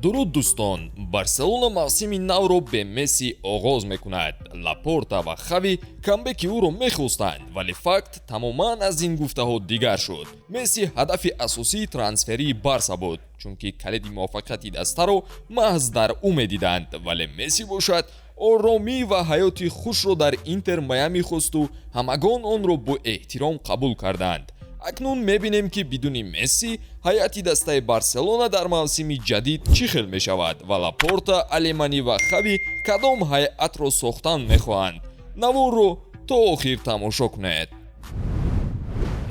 Дуруд, дӯстон! Барселона мавсими навро бе Месси оғоз мекунад. Лапорта ва Хави камбеки ӯро мехостанд, вале факт тамоман аз ин гуфтаҳо дигар шуд. Месси ҳадафи асосии трансферии Барса буд, чунки калиди муваффақияти дастаро маҳз дар ӯ медиданд. Вале Месси бошад, оромӣ ва ҳаёти хушро дар Интер Майами хосту ҳамагон онро бо эҳтиром қабул карданд. Акнун мебинем, ки бидуни Месси ҳайати дастаи Барселона дар мавсими ҷадид чӣ хел мешавад ва Лапорта, Алемани ва Хави кадом ҳайатро сохтан мехоҳанд. Наворро то охир тамошо кунед.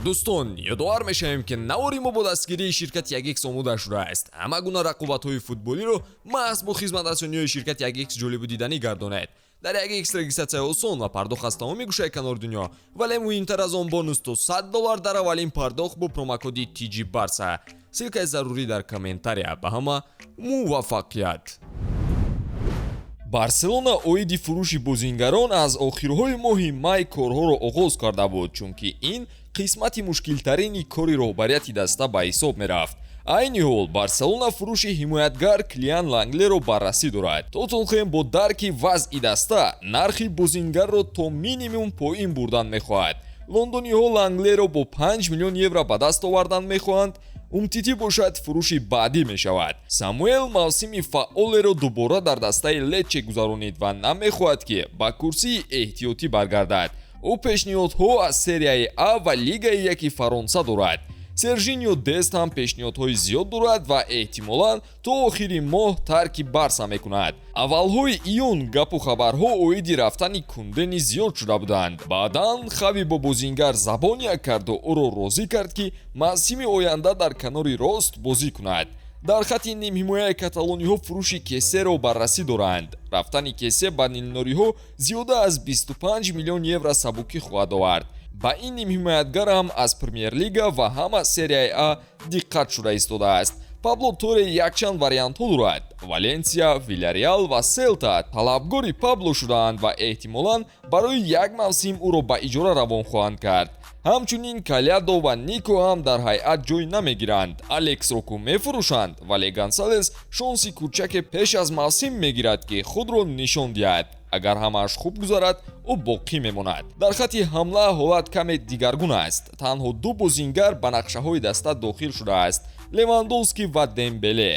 Дӯстон, ёдовар мешавем, ки навори мо бо дастгирии ширкати 1X омода шудааст. Ҳама гуна рақобатҳои футболиро маҳз бо хизматрасониҳои ширкати 1X ҷолибу диданӣ гардонед. Дар 1X регистратсия осон ва пардохт аз тамоми гӯшаи канори дунё, вале муҳимтар аз он, бонус то 100 доллар дар аввалин пардохт бо промокоди TG Барса. Ссылкаи зарурӣ дар комментария. Ба ҳама муваффақият! Барселона оиди фурӯши бозингарон аз охирҳои моҳи май корҳоро оғоз карда буд, чунки ин қисмати мушкилтарини кори роҳбарияти даста ба ҳисоб мерафт. Айни ҳол Барселона фурӯши ҳимоятгар Клиан Ланглеро баррасӣ дорад. Тоттенхем бо дарки вазъи даста нархи бозингарро то минимум поин бурдан мехоҳад. Лондониҳо Ланглеро бо 5 миллион евро ба даст овардан мехоҳанд. Умтитӣ бошад, фурӯши баъдӣ мешавад. Самуэл мавсими фаъолеро дубора дар дастаи Лечче гузаронид ва намехоҳад, ки ба курсии эҳтиётӣ баргардад. Ӯ пешниҳодҳо аз Серияи А ва Лигаи яки Фаронса дорад. Сержинио Дест ҳам пешниҳодҳои зиёд дорад ва эҳтимолан то охири моҳ тарки Барса мекунад. Аввалҳои июн гапу хабарҳо оиди рафтани Кунде низ зиёд шуда буданд. Баъдан Хави бо бозингар забон як карду ӯро розӣ кард, ки мавсими оянда дар канори рост бозӣ кунад. Дар хатти нимҳимояи каталониҳо фурӯши Кесеро баррасӣ доранд. Рафтани Кесе ба нилнориҳо зиёда аз 25 миллион евро сабукӣ хоҳад овард. Ба ин нимҳимоятгар ҳам аз Премер-лига ва ҳам аз Серияи А диққат шуда истодааст. Пабло Торе якчанд вариантҳо дорад. Валенсия, Вилареал ва Селта талабгори Пабло шудаанд ва эҳтимолан барои як мавсим ӯро ба иҷора равон хоҳанд кард. Ҳамчунин Калядо ва Нико ҳам дар ҳайат ҷой намегиранд. Алекс Року мефурӯшанд, вале Гонсалес шонси кӯчаке пеш аз мавсим мегирад, ки худро нишон диҳад. Агар ҳамааш хуб гузарад, ӯ боқӣ мемонад. Дар хатти ҳамла ҳолат каме дигаргун аст. Танҳо ду бозингар ба нақшаҳои даста дохил шудааст: Левандовски ва Дембеле.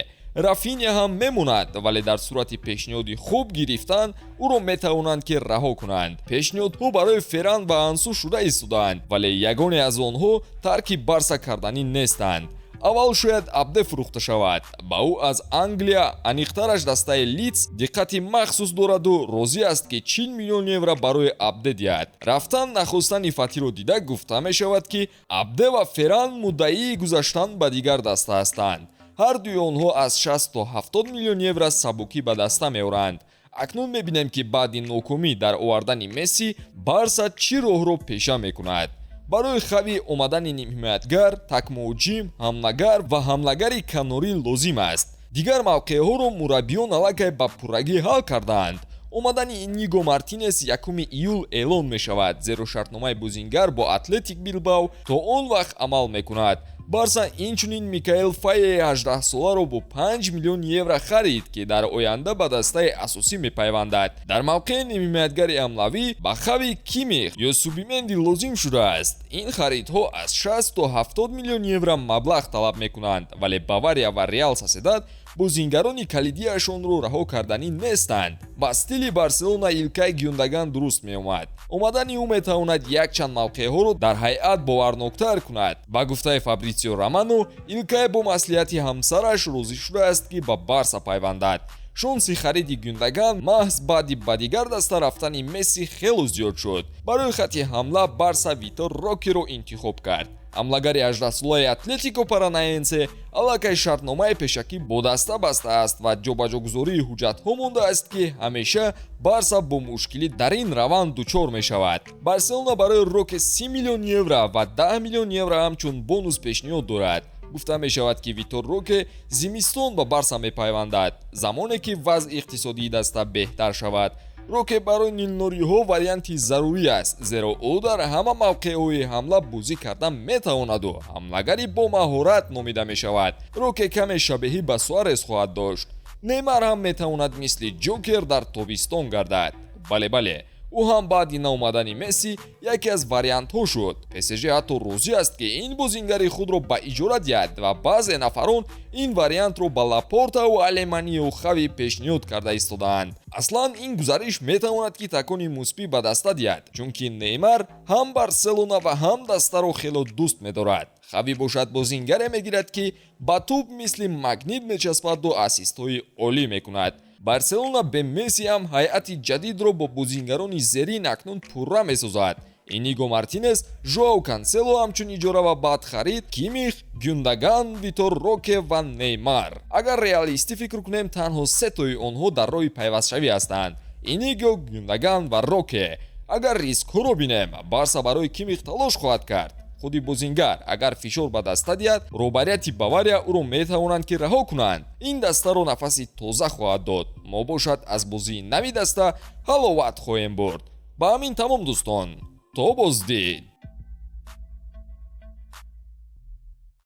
Рафиня ҳам мемонад, вале дар сурати пешниҳоди хуб гирифтан ӯро метавонанд, ки раҳо кунанд. Пешниҳодҳо барои Ферран ва Ансу шуда истодаанд, вале ягоне аз онҳо тарки Барса карданӣ нестанд. Аввал шояд Абде фурӯхта шавад. Ба ӯ аз Англия, аниқтараш дастаи Лидс, диққати махсус дораду розӣ аст, ки 40 миллион евро барои Абде диҳад. Рафтан нахостани Фатиро дида, гуфта мешавад, ки Абде ва Ферран муддаии гузаштан ба дигар даста ҳастанд. Ҳар дуи онҳо аз 60 то 70 миллион евро сабукӣ ба даста меоранд. Акнун мебинем, ки баъди нокомӣ дар овардани Месси Барса чӣ роҳро пеша мекунад. Барои Хави омадани нимҳимоятгар, такмуҳоҷим, ҳамлагар ва ҳамлагари канорӣ лозим аст. Дигар мавқеъҳоро мураббиён аллакай ба пуррагӣ ҳал кардаанд. Омадани Иниго Мартинес 1 июл эълон мешавад, зеро шартномаи бозингар бо Атлетик Билбао то он вақт амал мекунад. Барса инчунин Микаэл Файеи 18-соларо бо 5 миллион евро харид, ки дар оянда ба дастаи асосӣ мепайвандад. Дар мавқеи нимҳимоятгари ҳамлавӣ ба Хави Кимих ё Субименди лозим шудааст. Ин харидҳо аз 60 то 70 миллион евро маблағ талаб мекунанд, вале Бавария ва Реал Соседад бозингарони калидиашонро раҳо карданӣ нестанд. Ба стили Барселона Илкай Гюндаган дуруст меомад. Омадани ӯ метавонад якчанд мавқеъҳоро дар ҳайат боварноктар кунад. Ба гуфтаи Фабритсио Романо, Илкай бо маслиҳати ҳамсараш розӣ шудааст, ки ба Барса пайвандад. Шонси хариди Гюндаган маҳз баъди ба дигар даста рафтани Месси хело зиёд шуд. Барои хатти ҳамла Барса Витор Рокеро интихоб кард. Ҳамлагари 18-солаи Атлетико Паранаенсе аллакай шартномаи пешакӣ бо даста бастааст ва ҷобаҷогузории ҳуҷҷатҳо мондааст, ки ҳамеша Барса бо мушкилӣ дар ин раванд дучор мешавад. Барселона барои Роке 30 миллион евро ва 10 миллион евро ҳамчун бонус пешниҳод дорад. Гуфта мешавад, ки Витор Роке зимистон ба Барса мепайвандад, замоне ки вазъи иқтисодии даста беҳтар шавад. Роке барои нилнориҳо варианти зарурӣ аст, зеро ӯ дар ҳама мавқеъҳои ҳамла бозӣ карда метавонаду ҳамлагари бо маҳорат номида мешавад. Роке каме шабеҳӣ ба Суарес хоҳад дошт. Неймар ҳам метавонад мисли ҷокер дар тобистон гардад. Бале, бале, ӯ ҳам баъди наомадани Месси яке аз вариантҳо шуд. ПСЖ ҳатто розӣ аст, ки ин бозингари худро ба иҷора диҳад ва баъзе нафарон ин вариантро ба Лапортау Алеманию Хави пешниҳод карда истодаанд. Аслан ин гузариш метавонад, ки такони мусбӣ ба даста диҳад, чунки Неймар ҳам Барселона ва ҳам дастаро хело дӯст медорад. Хави бошад, бозингаре мегирад, ки ба тӯб мисли магнит мечаспаду ассистҳои олӣ мекунад. Барселона бе Месси ҳам ҳайати ҷадидро бо бозингарони зерин акнун пурра месозад: Иниго Мартинес, Жоау Кансело ҳамчун иҷора ва баъд харид, Кимих, Гюндаган, Витор Роке ва Неймар. Агар реалистӣ фикр кунем, танҳо сетои онҳо дар роҳи пайвастшавӣ ҳастанд: Иниго, Гюндаган ва Роке. Агар рискҳоро бинем, Барса барои Кимих талош хоҳад кард. Худи бозингар агар фишор ба даста диҳад, роҳбарияти Бавария ӯро метавонанд, ки раҳо кунанд. Ин дастаро нафаси тоза хоҳад дод. Мо бошад, аз бозии нави даста ҳаловат хоҳем бурд. Ба ҳамин тамом, дӯстон, то боздид.